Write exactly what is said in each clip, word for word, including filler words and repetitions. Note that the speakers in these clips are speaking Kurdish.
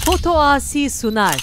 Foto Asi sunar.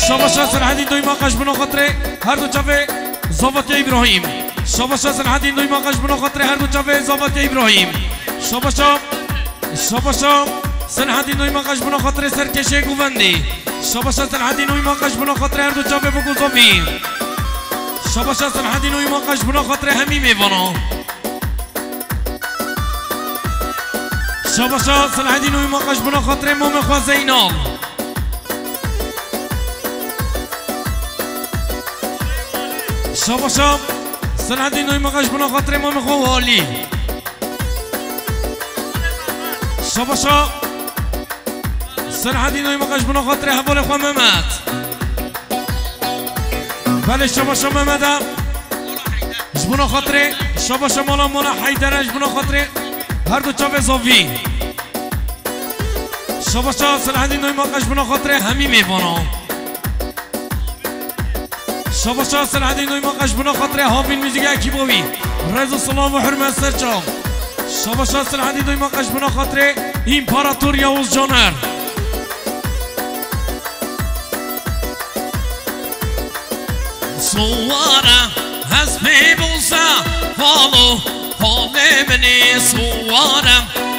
Şabaşa Selahedîn Doymaqa ji bona xatirê her du çavê Zavatya Îbrahîm. Şabaşa Selahedîn Doymaqa ji bona xatirê her du çavê Zavatya Îbrahîm. Şabaşa, şabaşa Selahedîn Doymaqa ji bona xatirê serkêşê govendî. Şabaşa Selahedîn Doymaqa ji bona xatirê her du çavê Bûk û Zavî. Şabaşa Selahedîn Doymaqa ji bona xatirê hemî mêvana. Şabaşa Selahedîn Doymaqa ji bona xatirê mamê xwe Zeynal. Şabaşa Selahedîn Doymaqa ji bona xatirê mamê xwe Walî. Şabaşa Selahedîn Doymaqa ji bona xatirê hevalê xwe Mehmet. Belê, şabaşa Mehmet e. Ji bona xatirê, şabaşa mala mala Heyder e ji bona xatirê her du çavê Zavî. Şabaşa Selahedîn Doymaqa ji bona xatirê hemî mêvana. Şabaşa Selahedîn Doymaqa ji bona xatirê Havîn Muzîk ekîba wî. Rêz û silav û hurmet ser çav. Şabaşa Selahedîn Doymaqa ji bona xatirê Împarator Yavuz Caner. Suware hespê bûse falo, falê minî suware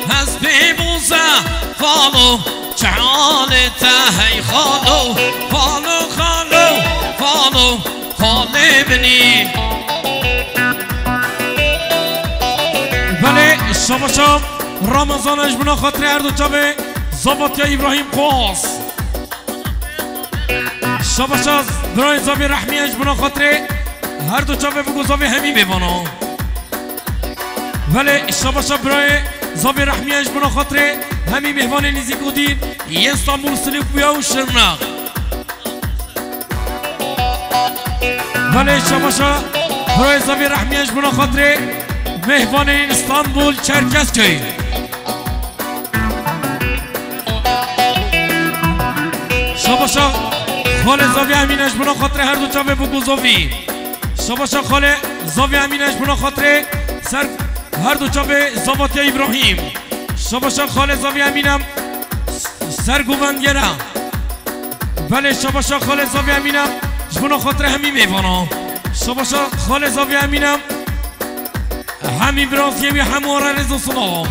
hespê bûse falo. Çi halê te hey xalo, xalo, xalo, xalo, xalê binî. Belê, şabaşa Ramazan e ji bona xatirê her du çavê Zavatya Îbrahîm Qas. Şabaşa birayê Zavê Rehmî e ji bona xatirê her du çavê Bûk û Zavî hemî mêvana. Belê, şabaşa birayê Zavê Rehmî e ji bona xatirê hemî mêvanê nêzîk û dîn yên Stenbul, Silîhuya û Şirnex. Belê, şabaşa birayê Zavê Rehmî e ji bona xatirê mêvanên Stenbul, Çerkezköy. Şabaşa xalê Zavê Emîn e ji bona xatirê her du çavê Bûk û Zavî. Şabaşa xalê Zavê Emîn e ji bona xatirê ser her du çavê Zavatya Îbrahîm. Şabaşa xalê Zavê Emîn e ser govendiyê re. Belê, şabaşa xalê Zavê Emîn e ji bona xatirê hemî mêvana. Şabaşa xalê Zavê Emîn e. Hemî birasiyê wî hemû re rêz û silav.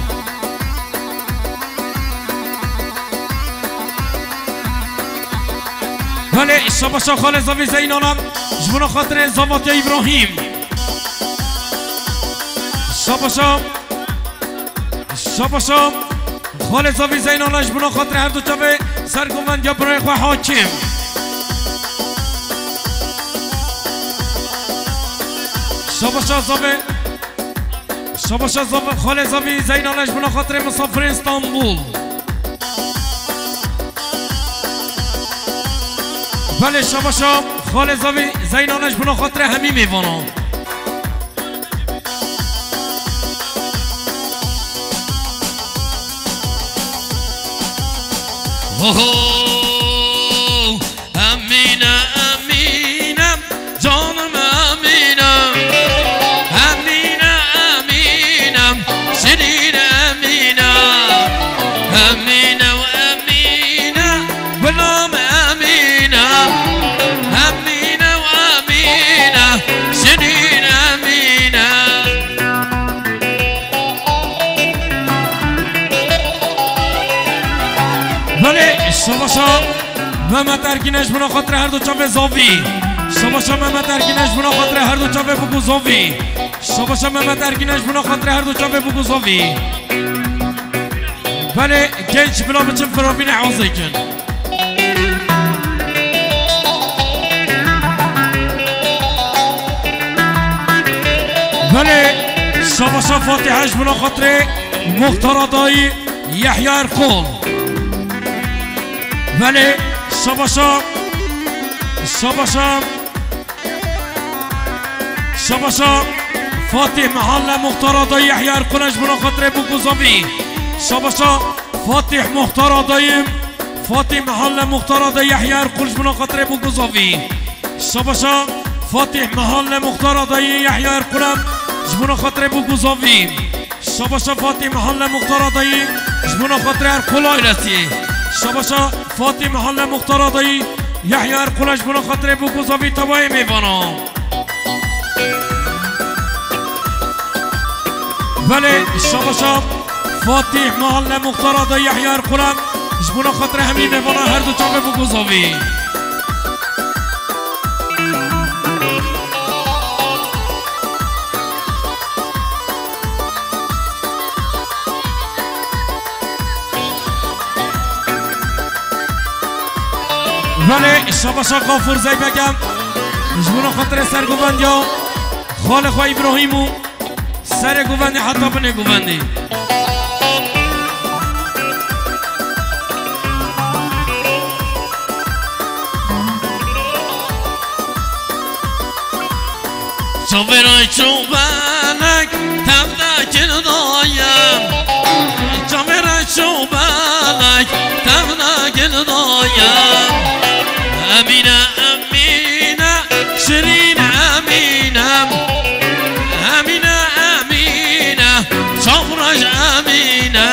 Belê, şabaşa xalê Zavê Zeynal e ji bona xatirê Zavatya Îbrahîm. Şabaşa, şabaşa xalê Zavê Zeynal e ji bona xatirê her du çavê ser govendiya birayê xwe Hakim. Şabaşa Zavê Şabaşa Zav-, xalê Zavî Zeynal e ji bona xatirê misafirên Stenbul. Belê, şabaşa xalê Zavî Zeynal e ji bona xatirê hemî mêvana. Oho! Emîne, Emîne, canım Emîne. Emîne, Emîne, şirîn Emîne. Emîne û Emîne, gulam Emîne. Emîne û Emîne, şirîn Emîne. Belê, şabaşa Mehmet Ergîn e ji bona xatirê her du çavê Zavî. Şabaşa Mehmet Ergîn e ji bona xatirê her du çavê Bûk û Zavî. Şabaşa Mehmet Ergîn e ji bona xatirê her du çavê Bûk û Zavî. Belê, genç bila biçin firavînê hazê kin. Belê, şabaşa Fatîh e ji bona xatirê Muxtara dayî Yehya Erkol. Belê, şabaşa, şabaşa, şabaşa Fatîh Mehalle Muxtara dayî Yehya Erkol e ji bona xatirê Bûk û Zavî. Şabaşa Fatîh Muxtara dayî, Fatîh Mehalle Muxtara dayî Yehya Erkol ji bona xatirê Bûk û Zavî. Şabaşa Fatîh Mehalle Muxtara dayî Yehya Erkol e ji bona xatirê Bûk û Zavî. Şabaşa Fatîh Mehalle Muxtara dayî ji bona xatirê Erkol ailesî. Şabaşa Fatîh Mehalle Muxtara dayî Yahya Erkula ji bona xatirê bûk û zavî tewayê mêvana. Belê, şabaşa Fatîh Mahalle Muxtara da Yahya Erkula ji bona xatirê hemî mêvana her du çavê bûk û zavî. Belê, şabaşa Gafûr Zeybeke ji bona xatirê sergovendiya xalê xwe Îbrahîm û serê govendê heta binê govendê. Çavêra çûbelek tev de gil dayem. Çavêra çûbelek tev de gil dayem. Emîne, Emîne, şirîn Emîne. Emîne, Emîne, çavrej Emîne.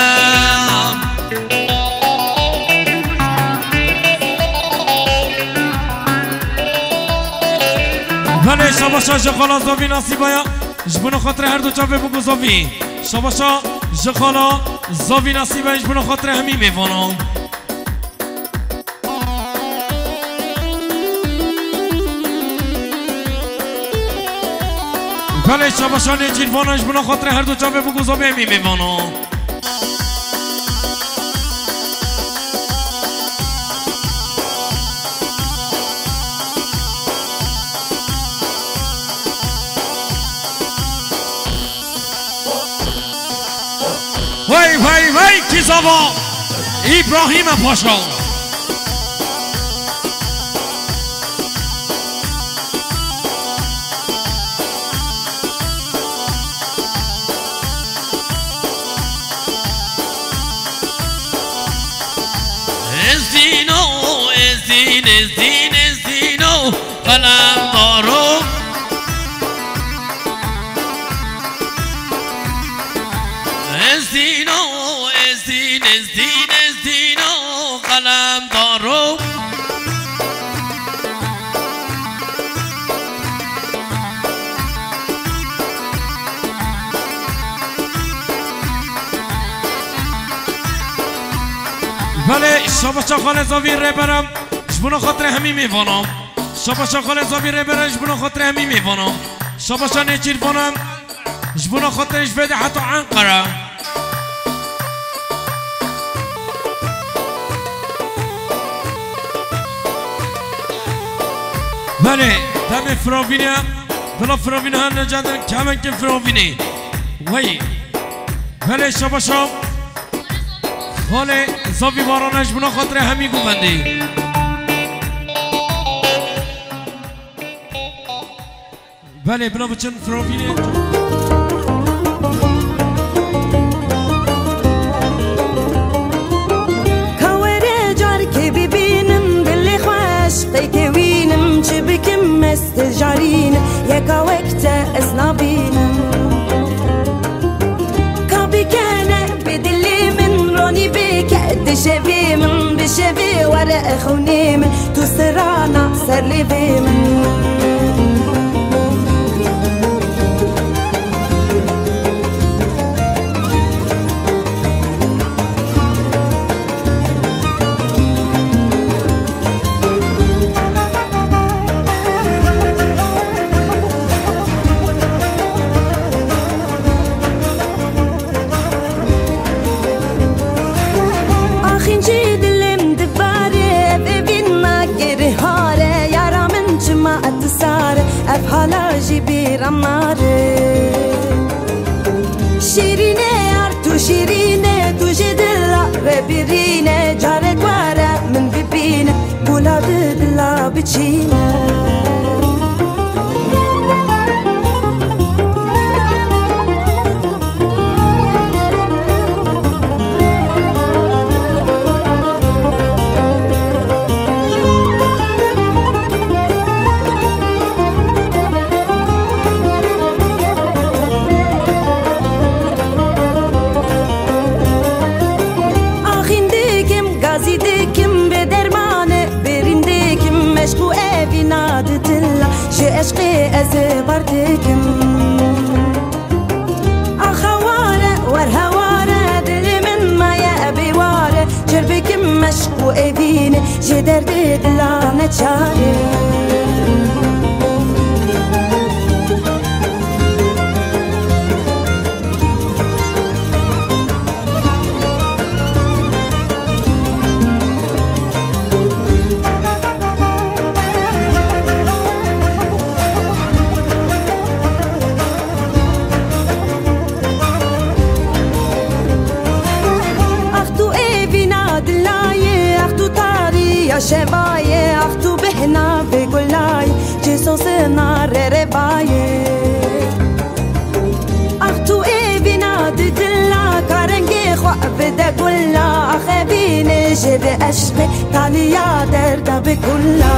Belê, şabaşa ji xala Zavî Nasîbaya, ji bona xatirê her du çavê bûk û zavî. Şabaşa ji xala Zavî Nasîbaya, ji bona xatirê hemî mêvanan. Belê, şabaşa Nêçîrvana, ji bona xatirê her du çavê bûk û zavî hemî mêvanan. Wey, wey, wey, kî zava Îbrahîme Paşa. Ezdîno, Ezdîn, Ezdîn, Ezdîno, qelemdaro. Ezdîno, Ezdîn, Ezdîn, Ezdîno, qelemdaro. Belê, şabaşa xalê Zavî Rêbera, ji bona xatirê hemî mêvanan. Şabaşa xalê Zavî Rêbera, ji bona xatirê hemî mêvanan. Şabaşa Nêçîrvana, ji bona xatirê ji vê de heta Enqere. Belê, demê firavîne, bila firavîne her necadin, kemekê firavînê. Wey. Belê, şabaşa xalê Zavî Barana, ji bona xatirê hemî govendê. Belê, bila biçin firavînê. Ka were carkê bibînim, dilê xwe eşqê kewînim, çi bikim ez te carîne, yeka wek te ez nabînim. Ka bikene bi dilê min, ronî bike di şevê min, bi şevê were xewnê min, tu sirana ser lêvê min. Axîncî dilê min divare, ev evîn nagere hare, yara min çima tu sare, ev hala jî bîra min nare. Şîrîne yar tu şîrîne, tu ji dila re birîne, carek were min bibîne, bûla di dila biçîne. Axîn dikim, gazî dikim, bê dermanê birîn dikim, Ji derdê dila neçare. Ax tu evîna dila yê, ax tu tariya şeva yê, ax tu bêhna vê gula yê, çi sosina rereba yê. Ax tu evîna di dila, ka rengê xwe bide gula, ax evînê jê bi eşqê, taliya derda bi kula.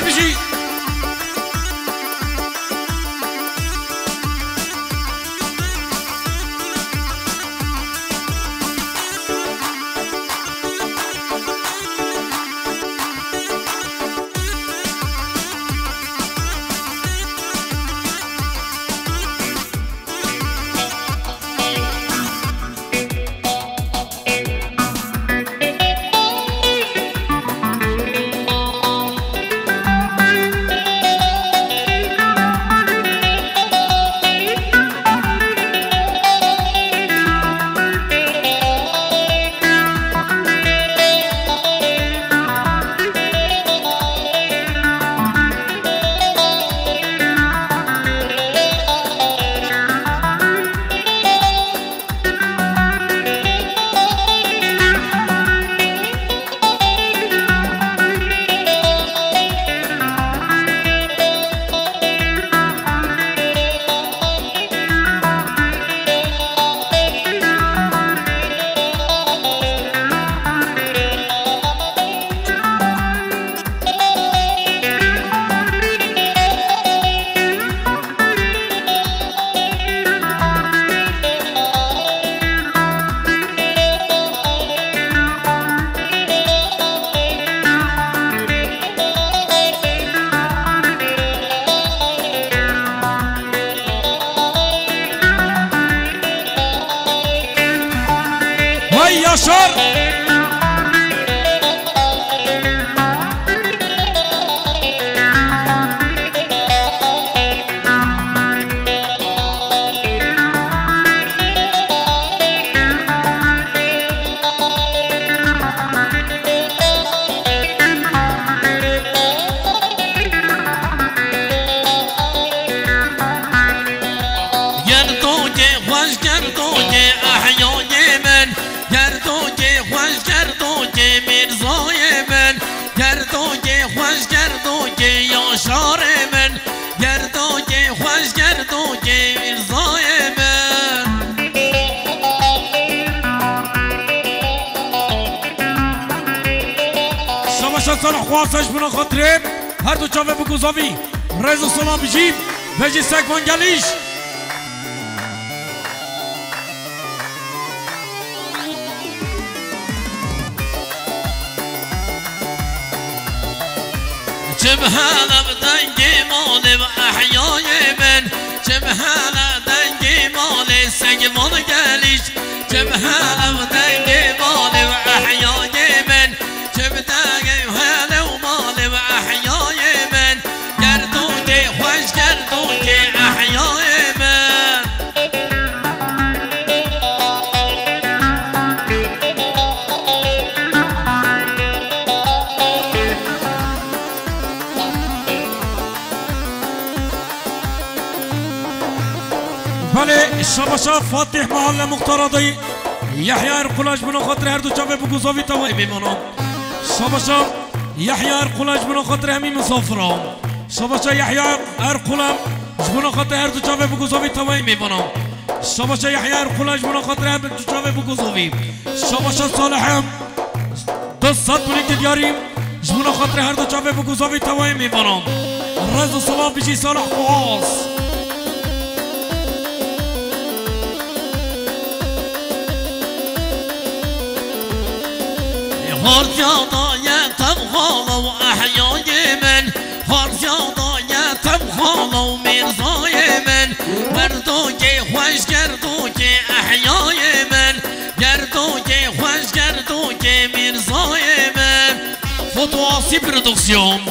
Bijî. Vay Yaşar! Gerdokê xweş, gerdokê ehyayê min, gerdokê xweş, gerdokê Mîrzayê min, gerdokê xweş, gerdokê Yaşarê min, gerdokê xweş, gerdokê Mîrzayê min. Şabaşa Salih Xwas, ji bona xatirê her du çavê bigozavî. Rêz û selam bijî. Vejî Sekvan Gelîş. Çim hele bi dengê malê ve ehyayê min, çim hele dengê malê Sekvan Gelîş, çim hele bi dengê malê ve ehyayê min, çim dengê hele û malê ve ehyayê min. Gerdokê xweş, gerdokê ehyayê min. Belê, şabaşa Fatih Mahalle Muxtar Adayî. Yahya Erkula ji bona xatirê her du çavê bigozavî tawayê mêvanan. Şabaşa Yahya Erkula ji bona xatirê hemî misafiran. Şabaşa Yahya Erkula ji bona xatirê her du çavê bigozavî tawayê mêvanan. Şabaşa Yahya Erkula ji bona xatirê her du çavê bigozavî. Şabaşa Salih. Du sed binê diyarî ji bona xatirê her du çavê bigozavî tawayê mêvanan. Rêz û selam bijî Salih Xwas. Xartiya daye tev xala û ehyayê min. Xartiya daye tev xala û Mîrzayê min. Gerdokê xweş, gerdokê ehyayê min. Gerdokê xweş, gerdokê Mîrzayê min. Foto Asî Produksiyon.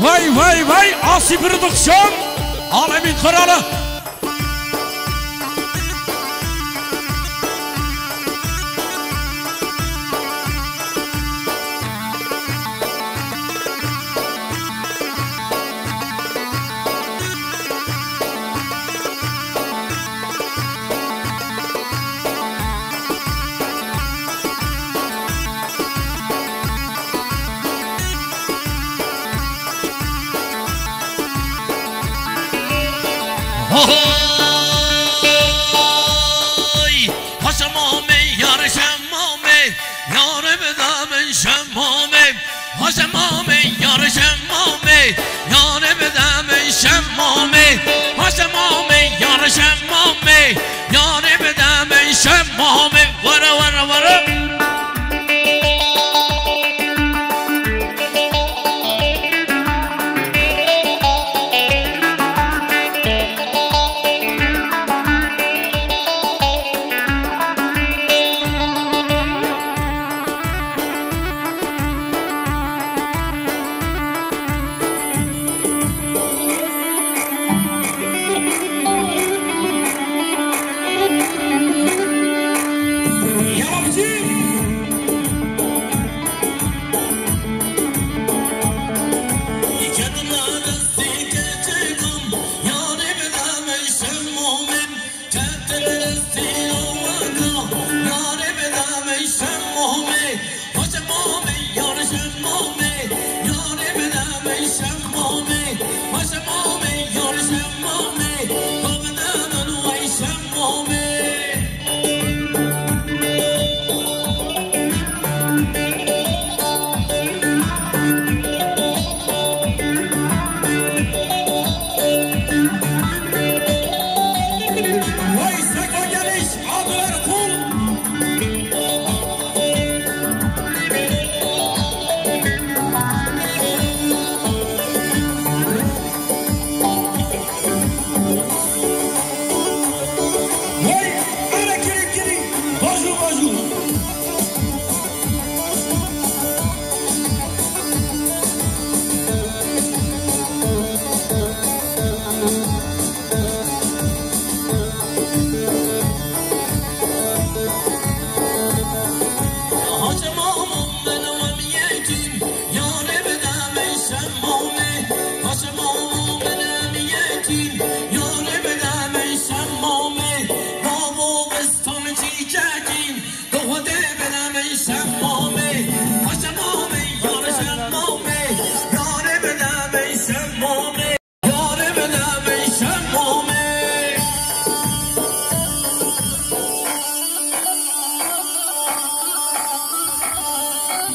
Vay, vay, vay, Asî Produksiyon, Alemîn Kralı. Hoy! Haşemamê, yarê şemamê, yarê bide min şemamê. Haşemamê, yarê şemamê, yarê bide min şemamê. Haşemamê, yarê şemamê, yarê bide min şemamê. Were, were, were. Hey, hele kirî kirî, bajû bajû. Haşemamê min û em yekîn, yarê bide min şemamê. Haşemamê min û em yekîn, yarê bide min şemamê. Bavo bistan çîçekîn, tu Xwedê bide min şemamê. Haşemamê, yarê şemamê, yarê bide min şemamê. Yarê bide min şemamê.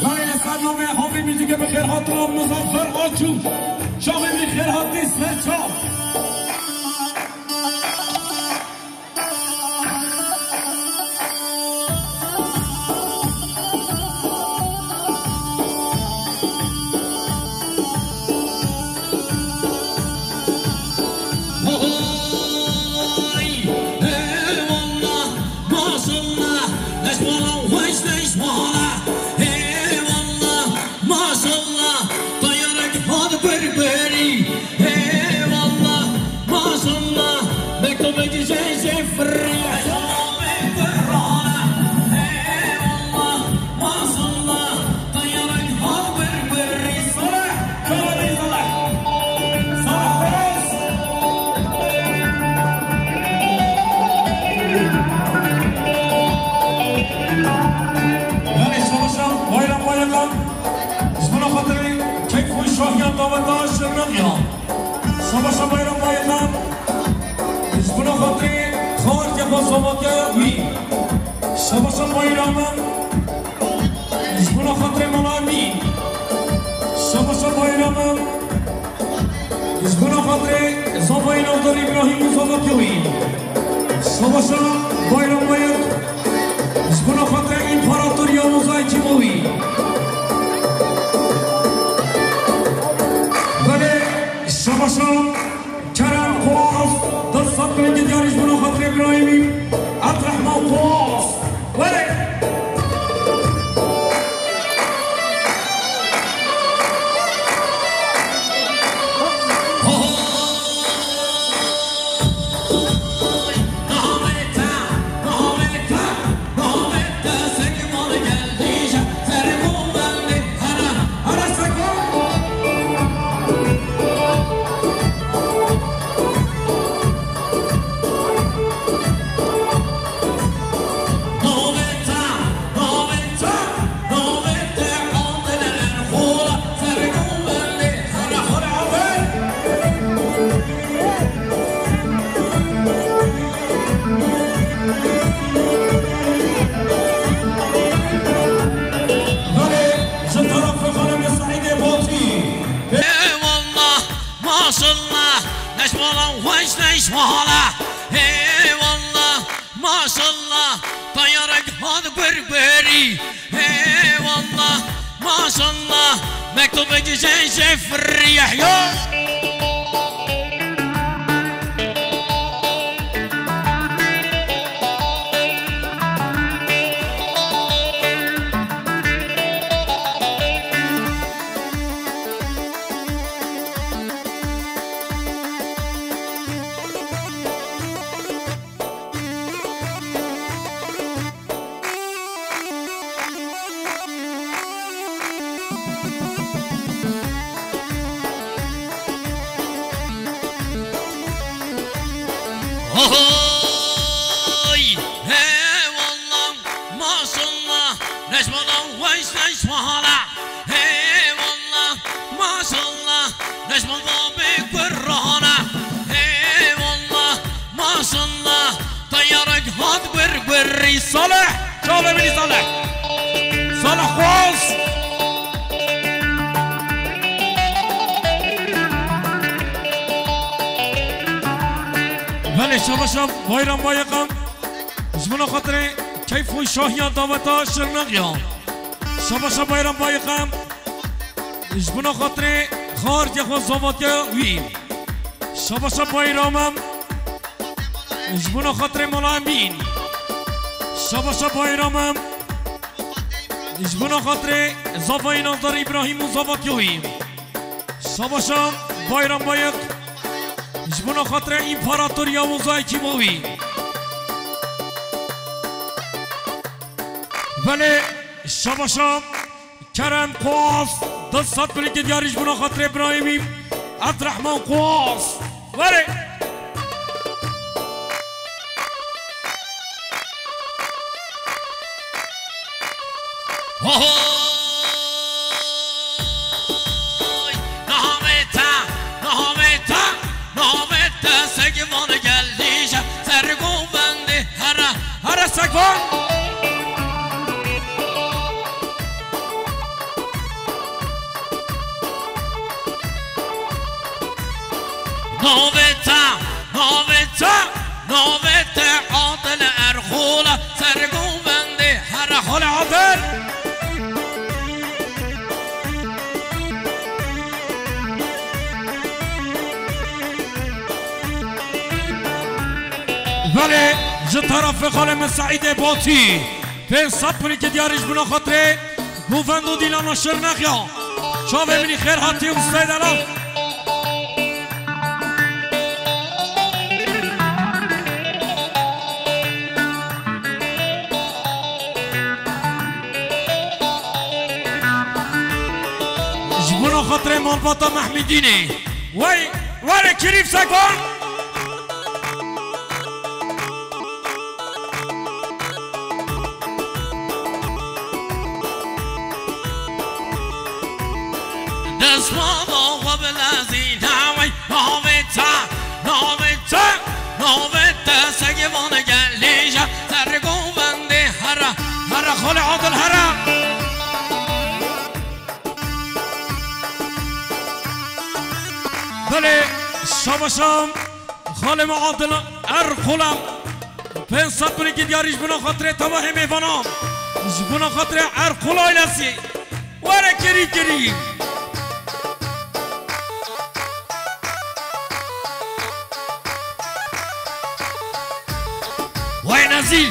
Dayê, ser namê Havê Muzîkê bi xêr hatin Muzaffer Açû. Çavê min xêr hatî ser çav. Hey, eyvallah, maşallah, leş bala, weş leş bala. Eyvallah, maşallah, dayarak hadi beriberi. Eyvallah, maşallah, mektubeki şey şey fırlıyor. Eyvallah, maşallah, dayarak hadi beriberi. Sana, sana, sana. Sana, sana. Yani savaşan bayram bayram. Ji bo xatirê keyf û şahiya daweta şirnamiya. Şabaşa Bayram Bayram. Ji bo xatirê xalkê xwe Slovakyaya wî. Şabaşa Bayram. Ji bo xatirê mala wî. Şabaşa Bayram. Ji bo xatirê zavayê navdar Îbrahîm û Zavatyowî. Şabaşa Bayram Bayat. Ji bo xatirê împarator Yavuz Ayçîmovî. Belê, şabaşa Kerem Kuas, dest sed bin diyarî ji bo xatirê Îbrahîmî. Abdurrahman Kuas. Were. Mahala, hê wallah, maşallah, teyarek hat gurgurî. Hê wallah, maşallah, mektubek jê jê firî Yehya. Hoy! He wallah, maşallah, neşmala weş neşmala. He wallah, maşallah, neşmala be kurrana. He wallah, maşallah, teyarek hat gurgurî. Salih, çavê min î Salih. Salih Xwaz. Belê, şabaşa Bayram Bayıkam. Ji bona xatirê keyf û şahiya daveta Şirnexiya. Şabaşa Bayram Bayıkam. Ji bona xatirê xartiya xwe zavatiya wî. Şabaşa Bayramam. Ji bona xatirê mala Emîn. Şabaşa Bayramam. Ji bona xatirê zavayê Nazar Îbrahîm û zavatiya wî. Şabaşa Bayram Bayık. Ji bona xatirê împaratoriya Oza Ekîmowî. Belê, şabaşa Kerem Quas, du sed birîkê diyarî ji bona xatirê birayê wî Abdurrahman Quas. Were! Hoy! Navê te, navê te, navê te Segvan gelîşe ser govendê here, here Segvan. Navê te, navê te, navê te Adil Erxula ser govendê here. Hale Adil. Belê, ji terefê xalê min Seîdê Batî, pênc sed pirîkê diyarî ji bona xatirê govend û dîlana Şirnexya. Çavê min î xêr hatî û stay delal. Ji bona xatirê malbata Mehmîdînê. Wey, were Kerîm Sekvan. Destmala xwe bilezîne wey, navê te, navê te, navê te Segvan gelîşe ser govendê here, here xalê Adil here. Belê, şabaşam, xalê me Adil Erxula. Pênc sed pirîkê diyarî ji bona xatirê tevahê mêvanan. Ji bona xatirê Erxula ailesî. Were kirî kirî. Wey Nezîr.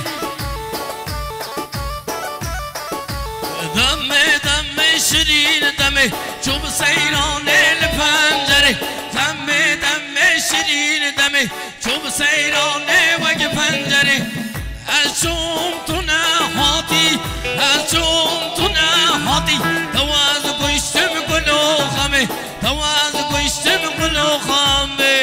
Demê, demê şirîn demê, çû bi seyranê li pencerê. Demê, demê şirîn demê, çû bi seyranê wek pencerê. Ez çûm tu nehatî, ez çûm tu nehatî. Tewa ez kuştim gul û xemê, tewa ez kuştim gul û xemê.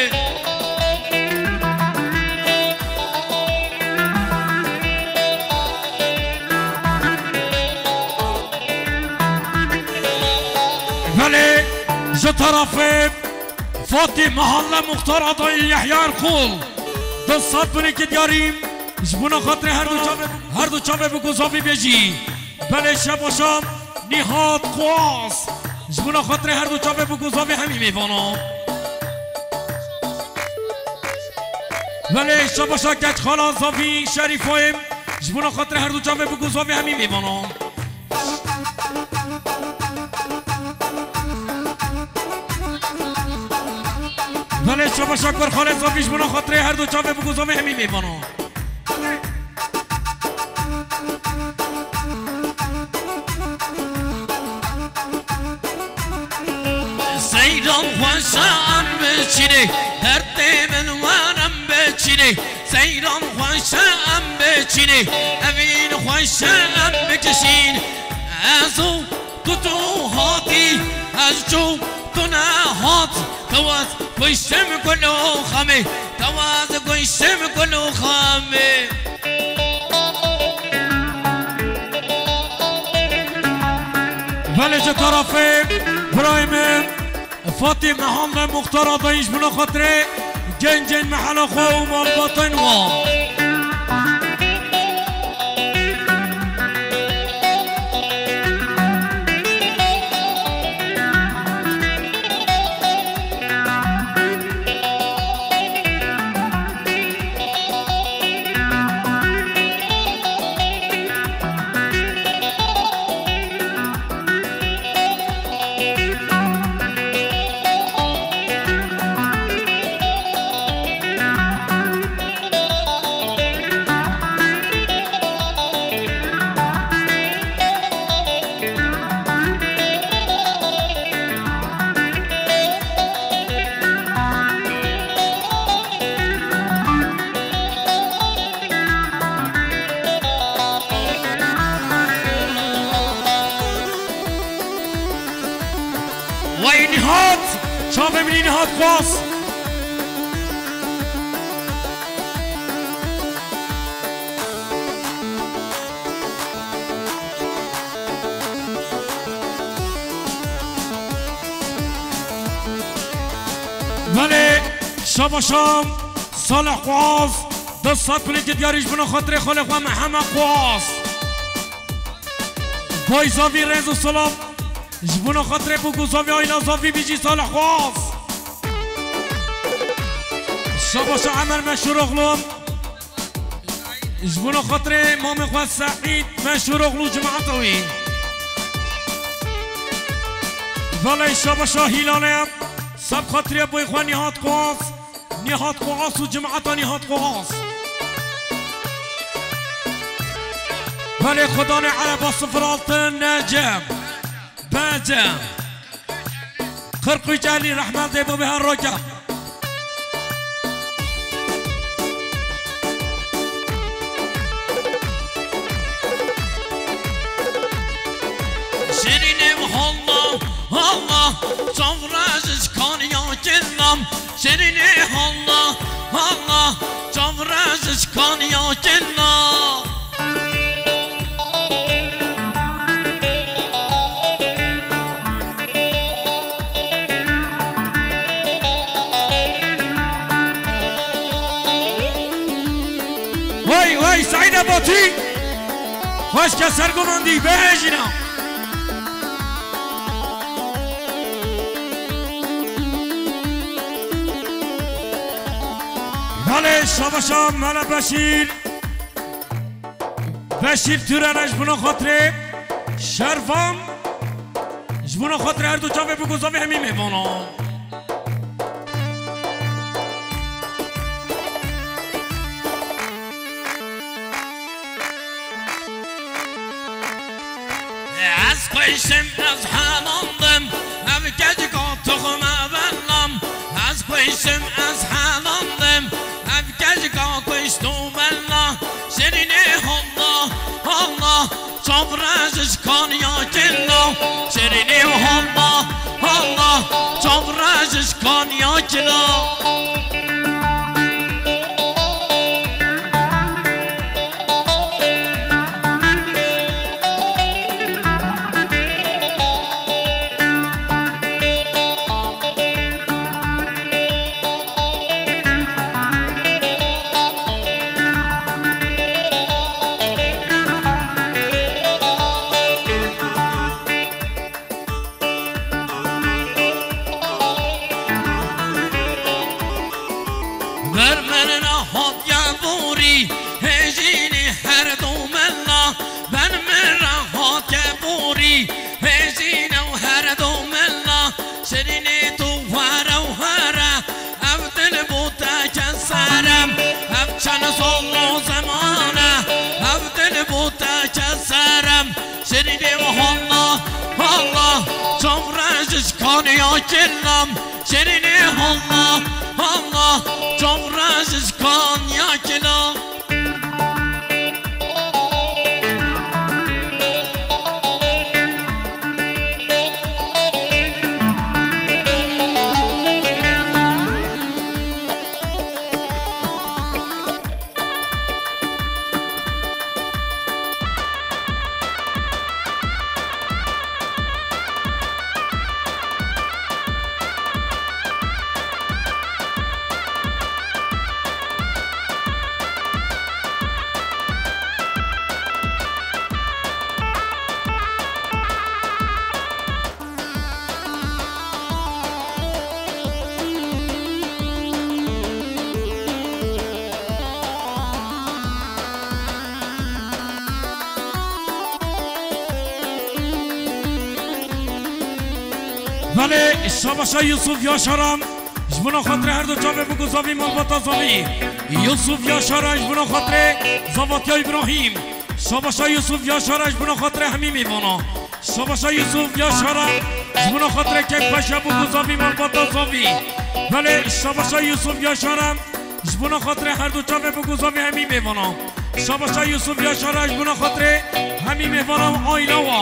Belê, ji terefê Fatî Mahalle Muxtar Adayê Yehya Erxul. Du sed binêkê diyarî ji bona xatirê her du çavê, her du çavê bi gozavî bêjî. Belê şebaşa Nîhat Quas. Ji bona xatirê her du çavê bi gozavî hemî mêvanan. Belê, şabaşa keç xala Zavî Şerîfoyê, ji bona xatirê her du çavê bûk û zavê hemî mêvanan. Belê, şabaşa kur xalê Zavî, ji bona xatirê her du çavê bûk û zavê hemî mêvanan. Seyran xweşa em biçînê, dertê min wan em biçînê. Seyran xweşa em biçînê, evîn xweşa em bikişîn. Ez û tu tu hatî, ez çû tu nehat. Tewaz kuştim gul û xemê, tewaz kuştim gul û xemê. Belê ji tarafê birayê min Fatî Mehan ve Muxtar Adayî ji bona xatirê gencên mehela xwe û malbatên wan. Wey Nihat! Çavê min î Nihat xwaz! Belê, şabaşam, Salih Quaz, du sed kulîkê diyarî ji bona xatirê xalê xwe Mihemed Quaz. Vay Zavî rêz û selam, ji bona xatirê bûk û zavî ayna Zavî bijî Salih Quaz. Şabaşa Emer Meşûroğlu. Ji bona xatirê mamê xwe Seîd Meşûroğlu û cemaeta wî. Belê şabaşa Hîlalê, seb xatirê boy xwe Nîhat Quas, Nîhat Quas û cemaeta Nîhat Quas. Belê Xudanê Ereba sifir altı Necem. Bence. Kırk üç elli rehmetê bibê her roja. Şirînê Allah, Allah, çavre ji kaniya kilam. Şirînê Allah, Allah, çavre ji kaniya kilam. Wey, wey, Seîd Ebatî! Xweşke sergomandî, bejîna! Belê, şabaşa Mele Beşîr! Beşîr Türel'e ji bona xatirê şervan, ji bona xatirê her du çavê bûk û zavê hemî mêvanan. Ez xweşim, ez helandim, ev kecika tuxme belam. Ez xweşim, ez helandim, ev kecika kuşt û bela. Şirînê Allah, Allah, çavre ji kaniya kila. Şirînê Allah, Allah, çavre ji kaniya kila. Hatiye borî, hêjînê her du milla, ben min re hatiye borî, hêjîne û her du milla, şirînê tu were û here, ev dil bû te keserem, ev çend sal û zeman e, ev dil bû te keserem, şirînê û halla, halla, çavre ji kaniya kilam. Şirînê halla, halla, çavre ji kaniya kila. Belê, şabaşa Yusuf Yaşaran, ji bona xatirê her du çavê bûk û zavî malbata zavî. Yusuf Yaşaran ji bona xatirê zavatiya Îbrahîm. Şabaşa Yusuf Yaşaran ji bona xatirê hemî mêvana. Şabaşa Yusuf Yaşaran ji bona xatirê keyfxweşiya bûk û zavî malbata zavî. Belê, şabaşa Yusuf Yaşaran ji bona xatirê her du çavê bûk û zavî hemî mêvana. Şabaşa Yusuf Yaşaran ji bona xatirê hemî mêvana û aîla wa.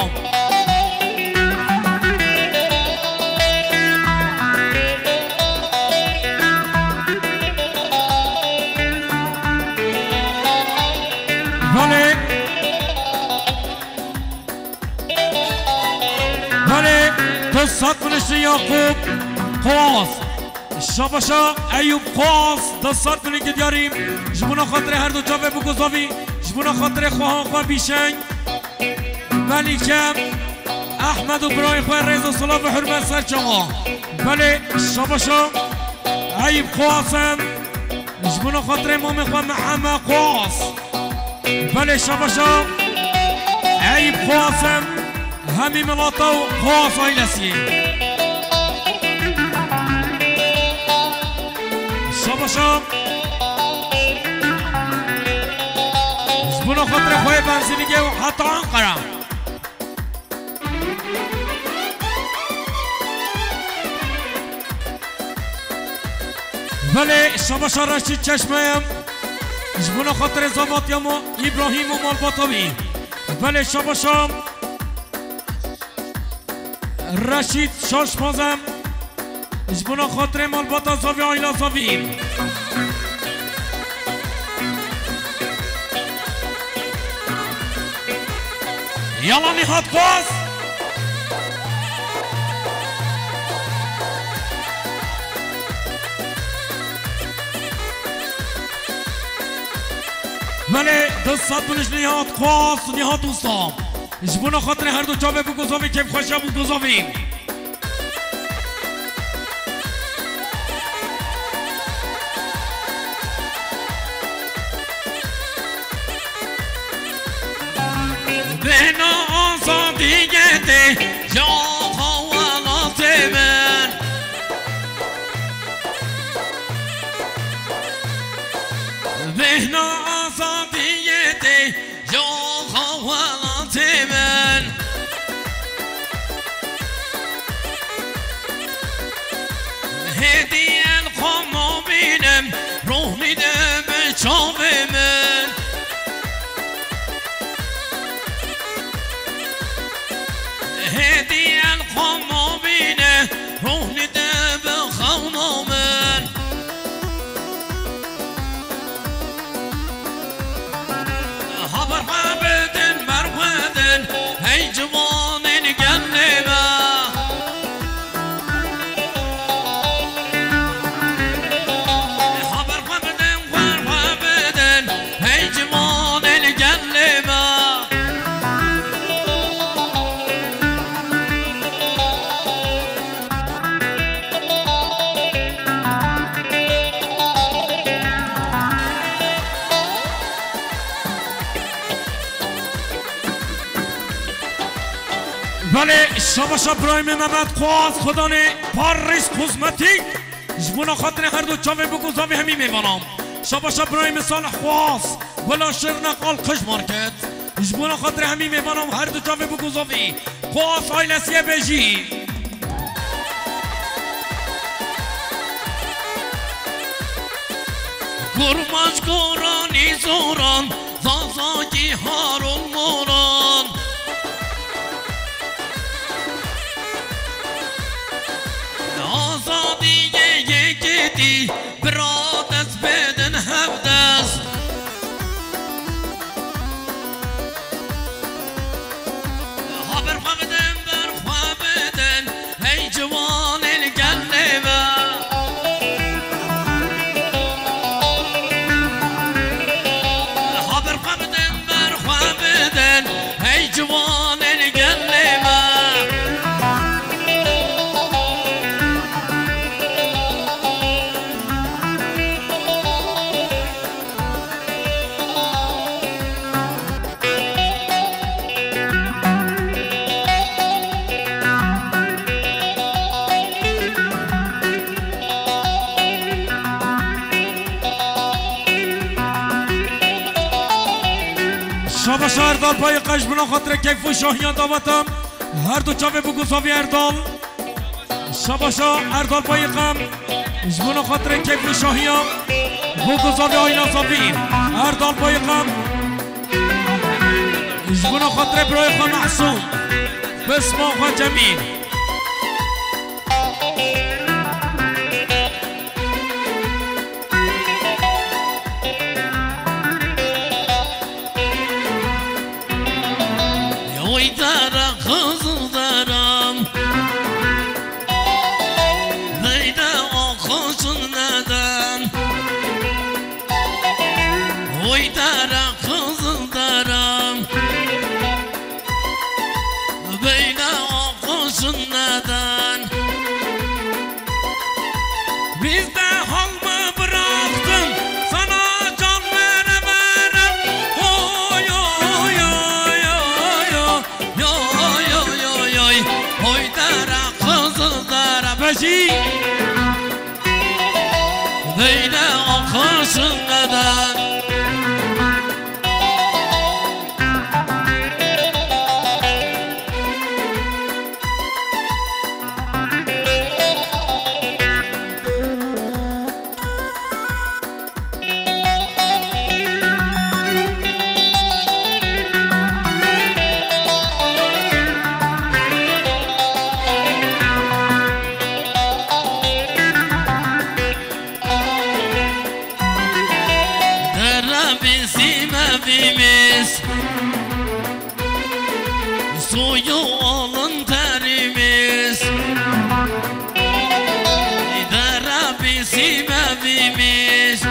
Belê. Belê, tu sed biniştî Yaqûb Qas. Şabaşa Eyûb Qas, tu sed binî ki diyarî. Ji bona xatirê her du çavê bûk û zavî, ji bona xatirê xweha xwe bîşeng. Belî ke Ehmed û birayê xwe rêz û silav û hurmet ser çawa. Belê, şabaşa Eyûb Qas em. Ji bona xatirê mamê xwe Mihemed Qas. Belê şabaşa Eyîp Qas em, hemî milata û Qas ailesî. Şabaşa ji bona xatirê xwe yê benzînîgê û heta Anqara. Belê, şabaşa Reşîd Çeşme ye. Ji bona xatirê zavatiya me Îbrahîm û malbata wî. Belê, şabaşa Reşîd Şaşmazem. Ji bona xatirê malbata zavî, aîla zavî. Yala Nîhat Qas. Belê, du sed binij Nîhat Qas, Nîhat Usta. Ji bona xatirê her du çavê bûk û zavî, kêfxweşiya bûk û zavî. Bêhna azadiyê tê ji axa welatê min. Bêhna azadiyê tê ji axa welatê min. Hêdî el xwe nabînim, rohnî dibe çavê min. Hêdî el xwe nabîne, rohnî dibe xewna min. Haber xwe bidin, ber xwe din, hey ciwanên gelê me. Haber xwe bidin, xwer xwe bidin. Belê, şabaşa birayê me Mehmet Xwaz, xudanê Parîs Kozmetik. Ji bona xatirê her du çavê bûk û zavî hemî mêvanan. Şabaşa birayê me Salih Xwaz, Gula Şirne Qalqij Market. Ji bona xatirê hemî mêvanan her du çavê bûk û zavî. Xwaz ailesiye bêjî. Kurmanc goranî zoran, Zazakî harûn moran. Azadî yê yekêtî, bira dest bidin hevdest. Ha berxwe bidin, berxwe bidin, hey ciwanên gelê me. Ha berxwe bidin, berxwe bidin, hey ciwanên gelê me. Şabaş Erdal Payîqa ji bona xatirê keyf û şahiya daweta her du çavê bûk û zavî Erdal. Şabaşa Erdal Payîqa ji bona xatirê keyf û şahiya bûk û zavî, aîla zavî. Erdal Payîqa ji bona xatirê birayê xwe Mehsûm, pisma xwe Cemîl. Oy dere, Qizil derem, beydê axaşin neden. Oy dere, Qizil derem, beydê axaşin neden. Biz de hal mı bıraktın, sana can vere vere. Oy, oy, oy, oy, oy. Yo, yo, yo, yo. Oy dere, Qizil dere, bejî. Beydê axaşin neden. Dere bizim evimiz, suyu alın terimiz. Dere bizim evimiz,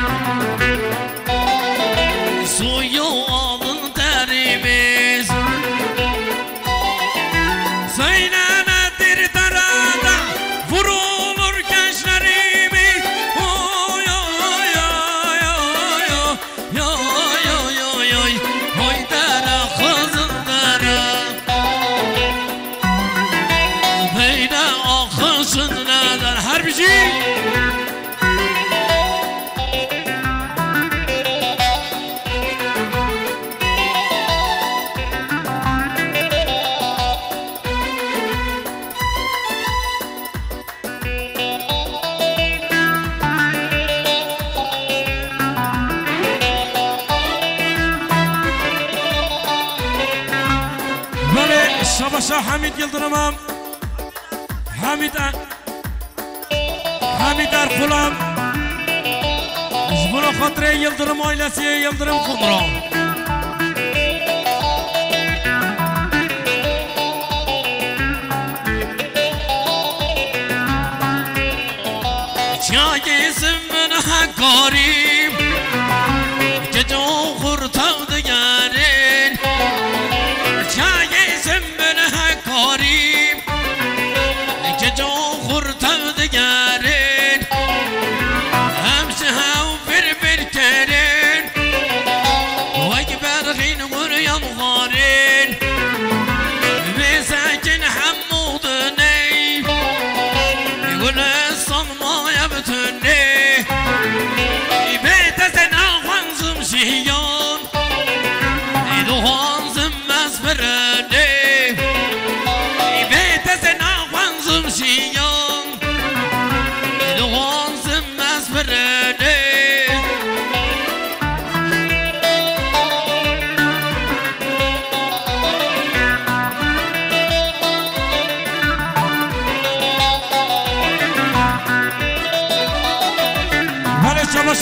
suyu alın terimiz. Söyle nedir derede vurulur gençlerimiz? Oy, oy, oy, oy, oy. Yo, yo, yo, yo, oy dere, Qizil dere. Beydê axaşin neden, her bijî. Belê, şabaşa Hamîd Yildirim'a. Hamîd Er-, Hamîd Erkulam. Ji bona xatirê Yildirim ailesiyê, Yildirim Kumro. Çiyayê Zimbin Hekarî, keç û xurtev digerin. Çiyayê Zimbin Hekarî, keç û xurtev digerin. Em ji hev bir bir kirin, wek berxîn guriyan xwarin. Bê sekin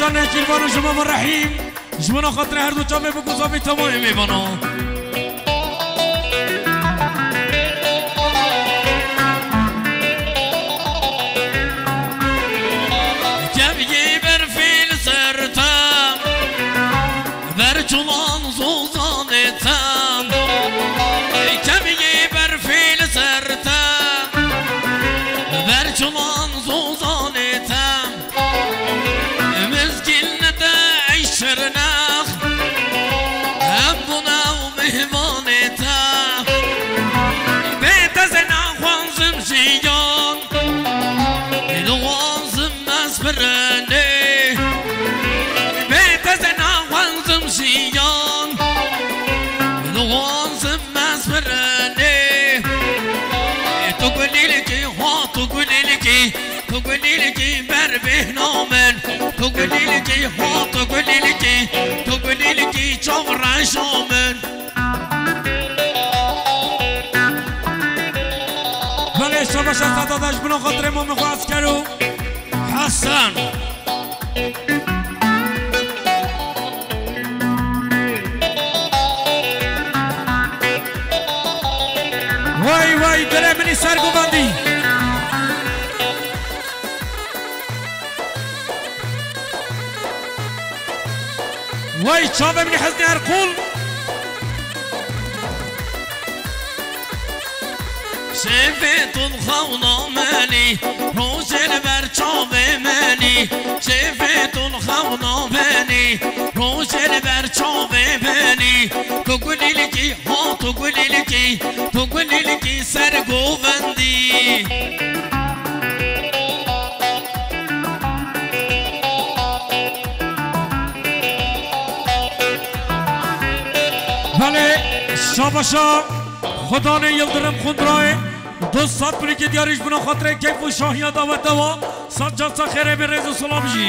Nêçîrvan û ji bo Rehîm, ji bona xatirê her du çavê bûk û zavê temamê mêvanan. Kevgê berfê li ser te, ber çulan zozanê te. Kevgê berfê li ser te, ber çulan zozanê te. Mizgîn te ey şirnex, em bûne û mêvanê te. Bê te zê naxwazim jiyan, dixwazim ez birinê. Bê te zê naxwazim jiyan, dixwazim ez birinê. Tu gulîlikî, ha, tu gulîlikî. Tu gulîlikî ber bêhna min, tu gulîlikî, ha, tu gulîlikî, tu gulîlikî çav reja min. Belê, şabaş e Sedat, ji bona xatirê mamê xwe Esker û Hesen. Vay vay, dilê min î ser govendî. Vay çavê min î heznê her qul. Şevê tu xewna menî, rojê li ber çavê menî. Şevê tu xewna menî, rojê li ber çavê menî. Tu gulîlikî, ha, tu gulîlikî, tu gulîlikî ser govendî. Belê, şabaşa Xudanê Yildirim Xundrayê, du sed birîkê diyarî ji bona xatirê keyf û şahiya dawet dewa, sed can sed xêrê bê rêz û silav jî.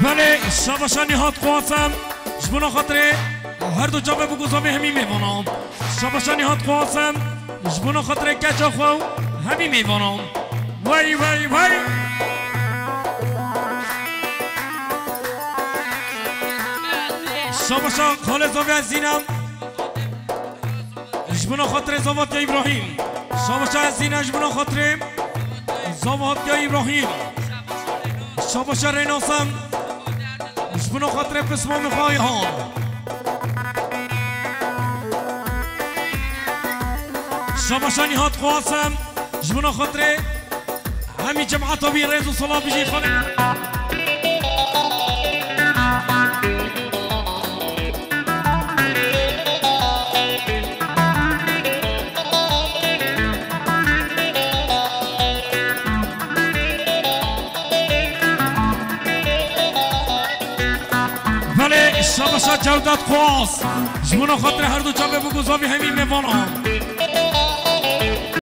Belê, şabaşa Nîhat Qasem, ji bona xatirê her du çavê bûk û zavê hemî mêvanan. Şabaşa Nîhat Qasem, ji bona xatirê keça xwe û hemî mêvanan. Wey, wey, wey! Şabaşa Xalê Zavê Ezîna, ji bona xatirê Zavatya Îbrahîm. Şabaşa Ezîna, ji bona xatirê Zavatya Îbrahîm. Şabaşa Rênasem, ji bona xatirê pismamê xwe Ayhan. Şabaşa Nîhat Qasem, ji bona xatirê hemî cemata wî rêz û silav bijî xalê. Belê, şabaşa Cewdet Xwas. Ji bona xatirê her du çavê bûk û zavê hemî mêvanan.